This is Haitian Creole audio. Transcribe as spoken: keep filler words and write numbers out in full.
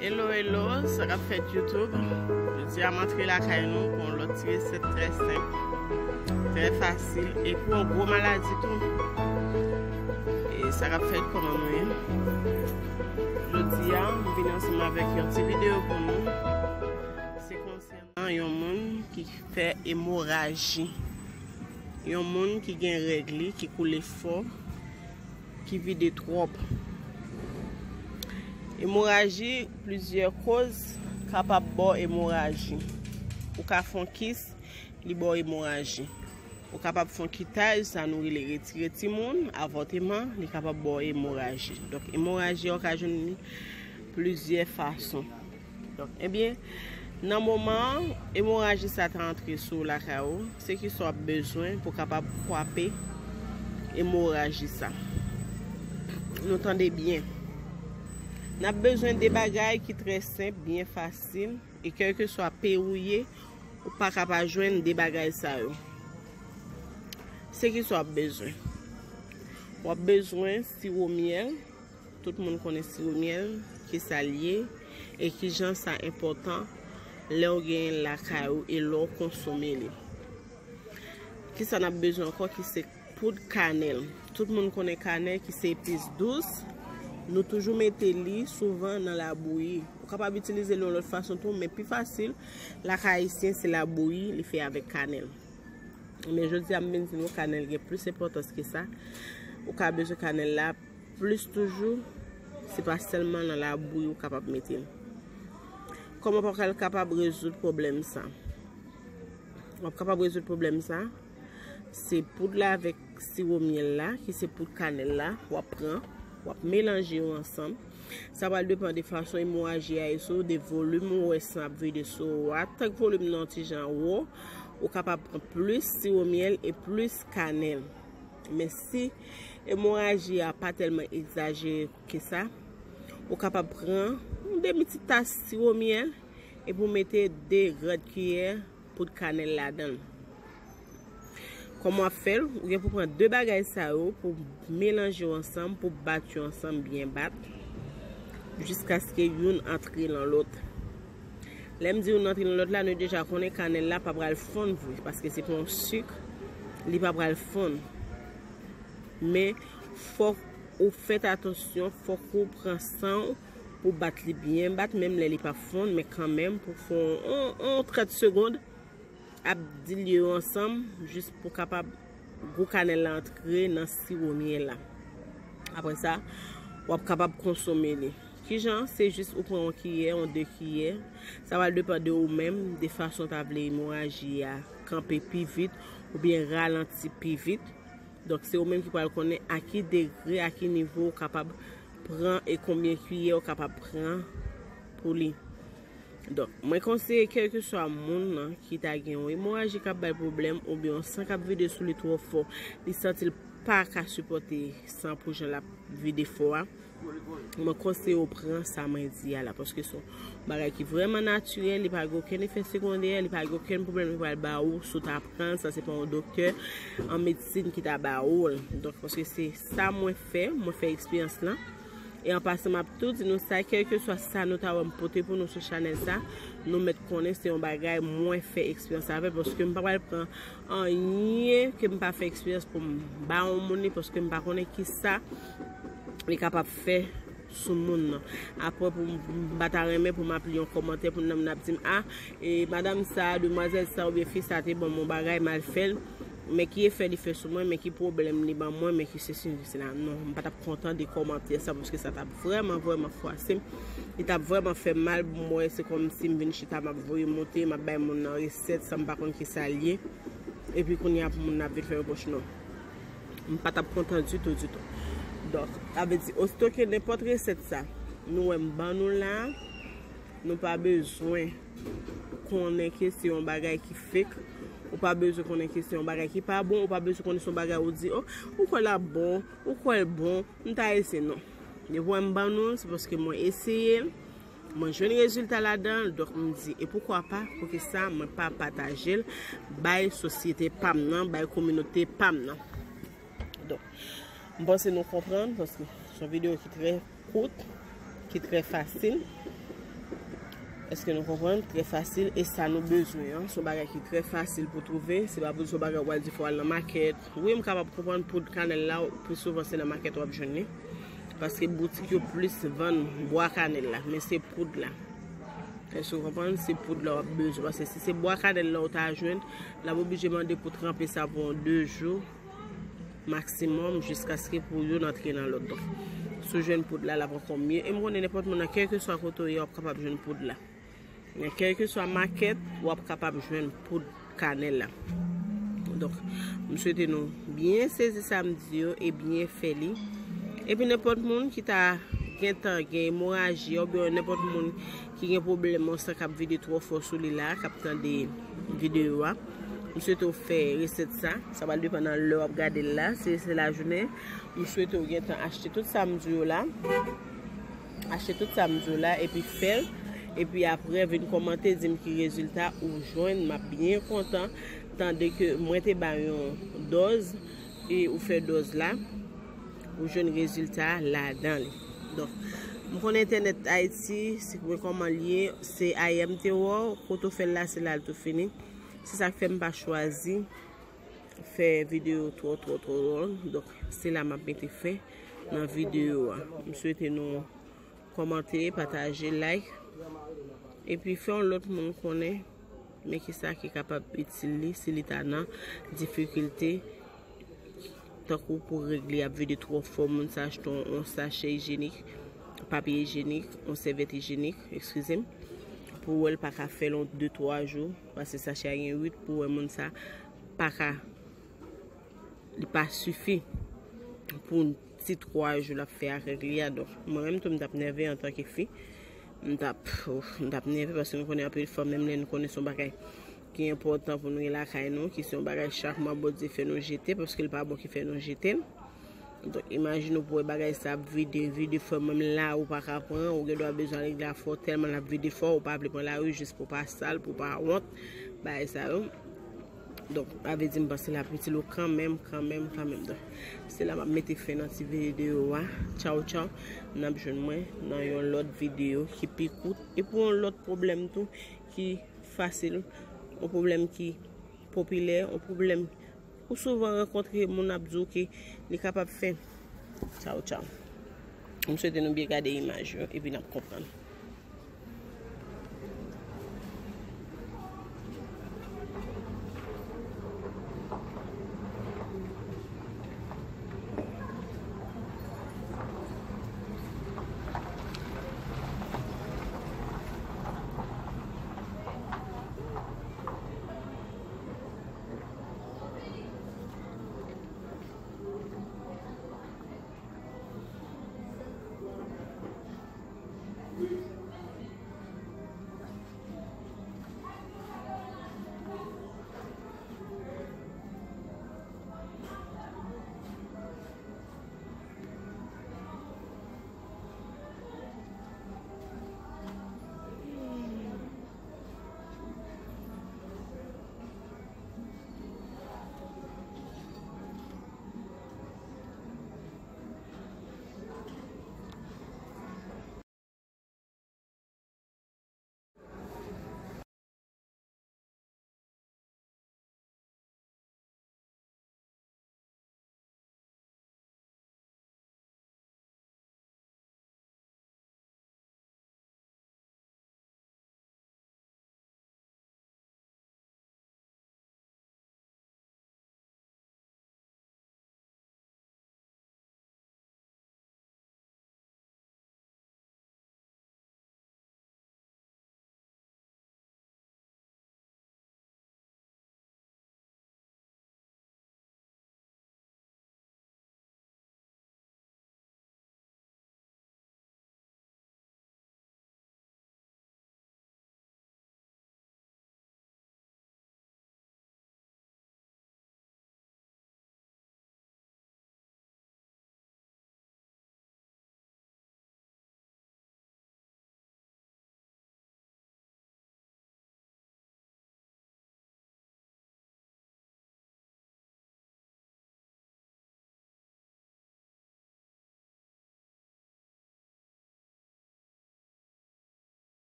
Hello, hello, sa k ap fèt YouTube? Jodi a m antre lakay nou pou yon lòt ti resèt trè senp, trè fasil e pou yon gwo maladi tou. E sa k ap fèt, kòman nou ye? Jodi a m vin ansanm avèk yon ti videyo pou nou. Se konsènan yon moun ki fè emoraji. Yon moun ki gen règ li ki koule fò, ki vide twòp. Emoraji, plizyè koz kapab ba w emoraji. Ou ka fè yon kis, li ba w emoraji. Ou kapab fè yon kitaj, sa nou rele retire timoun, avòteman, li kapab ba w emoraji. Donk, emoraji a, ou ka jwenn li plizyè fason. Donk, ebyen, nan moman an, emoraji sa ta antre sou ou lakay ou, se kisa w ap bezwen pou w kapab kwape emoraji sa? Nou tande byen. N ap bezwen de bagay ki trè senp, byen fasil, e kèlkeswa peyi w ye, ou pa ka pa jwenn de bagay sa yo. Se kisa w ap bezwen? W ap bezwen siwo myèl. Tout moun konnen siwo myèl, kisa l ye, e kijan sa enpòtan lè w genyen l lakay ou e lè w konsome li. Kisa n ap bezwen ankò ki se poud kanèl? Tout moun konnen kanèl ki se epis dous. Nou toujou mete li souvan nan labouyi. Ou kapab itilize l yon lòt fason tou, men pi fasil, lakay ayisyen, se labouyi, li fè avèk kanèl. Men jodi a, m vin di nou kanèl gen plis enpòtans ke sa. Ou ka bezwen kanèl la plis toujou, se pa sèlman nan labouyi ou kapab mete l. Kòman w pral kapab rezoud pwoblèm sa? W ap kapab rezoud pwoblèm sa, se poud la avèk siwo myèl la, ki se poud kanèl la, w ap pran, w ap melanje yo ansanm. Sa pral depann de fason emoraji a ye sou ou, de volim ou wè san ap vide sou ou a. Tank volim nan yon ti jan wo, ou kapab pran plis siwo myèl e plis kanèl. Men si emoraji a pa tèlman egzajere ke sa, ou kapab pran yon demi ti tas siwo myèl epi w mete de gran kiyè poud kanèl ladan l. Kòman w ap fè l? Ou gen pou pran de bagay sa yo pou melanje yo ansanm, pou bat yo ansanm, byen bat, jiskaske youn antre nan lòt. Lè m di youn antre nan lòt la, nou deja konnen kanèl la pa pral fonn vre, paske se pa yon sik, li pa pral fonn. Men fòk ou fèt atansyon, fòk ou pran san w pou bat li byen bat, menm lè li pa fonn, men kanmenm pou fè yon, yon, yon trant segonn, ap dilye yo ansanm, jis pou kapab gou kanèl la antre nan siwo myèl la. Apre sa, w ap kapab konsome li. Kijan? Se jis ou pran yon kiyè, yon de kiyè. Sa va depann de ou menm, de fason w ta vle emoraji a kanpe pi vit oubyen ralanti pi vit. Donk, se ou menm ki pral konnen a ki degre, a ki nivo w kapab pran e konbyen kiyè w kapab pran pou li. Donk, mwen konseye kèlkeswa moun nan ki ta gen yon emoraji k ap bay pwoblèm oubyen yon san k ap vide sou li twò fò, li santi l pa ka sipòte san pou jan l ap vide fò a, mwen konseye w pran sa mwen di a la, paske se yon bagay ki vrèman natirèl, li pa gen okenn efè segondè, li pa gen okenn pwoblèm li pral ba ou si w ta pran l, sa se pa yon doktè an medsin ki ta ba ou l. Donk, paske se sa mwen fè, mwen fè eksperyans lan. E an pasan, m ap tou di nou sa, kèlkeswa sa nou ta wè m pote pou nou sou chanèl sa, nou mèt konnen se yon bagay mwen fè eksperyans avè l, paske m pa pral pran anyen ke m pa fè eksperyans pou m ba yon moun li, paske m pa konnen kisa li kapab fè sou moun nan. Apre, pou m, m pa ta renmen pou m ap li yon kòmantè pou moun nan ap di m, a, e madanm sa, demwazèl sa oubyen fi sa te ban m yon bagay, m al fè l, men ki efè li fè sou mwen, men ki pwoblèm li ban mwen, men ki sesi, men sela. Non, m pa t ap kontan de kòmantè sa, paske sa t ap vrèman, vrèman fwase m. Li t ap vrèman fè m mal pou m wè se kòmsi m vin chita, m ap voye monte, m ap bay moun nan resèt san m pa konn kisa l ye. Epi kounye a pou moun nan ap vin fè repwòch, non. M pa t ap kontan ditou, ditou. Donk, sa vle di, osito ke nenpòt resèt sa, nou wè m ban nou la, nou pa bezwen konnen ke se yon bagay ki fake, ou pa bezwen konnen ke se yon bagay ki pa bon, ou pa bezwen konnen se yon bagay ou di, o, ou kwè l ap bon, ou kwè l bon, m ta eseye, non. Depi w wè m ban nou l, se paske mwen eseye l, mwen jwenn rezilta ladan l, donk m di, e poukwa pa, poukisa mwen pa pataje l, bay sosyete pa m nan, bay kominote pa m nan. Donk, m panse nou konprann, paske se yon videyo ki trè kout, ki trè fasil. Èske nou konprann? Trè fasil, e sa nou bezwen an. Se yon bagay ki trè fasil pou twouve. Se pa pou se yon bagay w al di fò w al nan makèt. Wi, m kapab konprann poud kanèl la, pi souvan se nan makèt w ap jwenn li. Paske boutik yo plis vann bwa kanèl la, men se poud la. Èske w konprann? Se poud la w ap bezwen. Paske si se bwa kanèl la w ta jwenn, l ap oblije mande pou tranpe sa pou yon de jou maksimòm, jiskaske pou youn antre nan lòt. Donk, si w jwenn poud la, l ap ankò mye. E m konnen nenpòt moun nan, kèlkeswa kote w ye, w ap kapab jwenn poud la. Nan kèlkeswa makèt, w ap kapab jwenn poud kanèl la. Donk, m swete nou byen sezi sa m di yo e byen fè li. Epi nenpòt moun ki ta gentan gen emoraji oubyen nenpòt moun ki gen pwoblèm yon san k ap vide twò fò sou li la, k ap tande videyo a, m swete w fè resèt sa. Sa pral depann nan lè w ap gade l la, si se lajounen. M swete w gentan achte tout sa m di yo la. Achte tout sa m di w la epi fè l. Epi apre, vin kòmante, di m ki rezilta ou jwenn. M ap byen kontan tande ke mwen te ba yon dòz e ou fè dòz la, ou jwenn rezilta ladan li. Donk, m konnen entènèt Ayiti, se mwen kòman l ye, se I M te wè w, kote w fè l la, se la l tou fini. Se sa k fè m pa chwazi fè videyo twò, twò, twò long. Donk, se la m ap mete fen nan videyo a. M swete nou kòmante, pataje, like. Epi fè yon lòt moun konnen, men kisa ki kapab itil li si li ta nan difikilte. Tankou pou règ li ap vide twò fò, moun sa achte yon, yon sachè ijyenik, papye ijyenik, yon sèvyèt ijyenik, eskize m, pou wè l pa ka fè l yon de twa jou, paske sachè a gen uit, pou wè moun sa pa ka, li pa sifi pou ti twa jou l ap fè ak règ li a. Donk, mwen menm tou, m t ap nève antanke fi. M t ap, ouf, m t ap nève paske nou konnen anpil fanm, menm lè nou konnen se yon bagay ki enpòtan pou nou gen lakay nou, ki se yon bagay chak mwa Bondye fè nou jete, paske l pa bon ki fè nou jete l. Donk, imajine w pou wè bagay sa ap vide, vide fò, menm lari w pa ka pran, ou gen dwa bezwen al regle afè w, tèlman l ap vide fò, ou pa vle pran lari jis pou w pa sal, pou w pa wont, bagay sa yo. Donk, sa vle di m panse l ap itil ou kanmenm, kanmenm, kanmenm. Donk, se la m ap mete fen nan ti videyo a. Tchaw, tchaw. N ap jwenn mwen nan yon lòt videyo ki pi kout. E pou yon lòt pwoblèm tou ki fasil, yon pwoblèm ki popilè, yon pwoblèm ou souvan rankontre, moun ap di w ke li kapab fè. Tchaw, tchaw. M swete nou byen gade imaj yo, epi n ap konprann.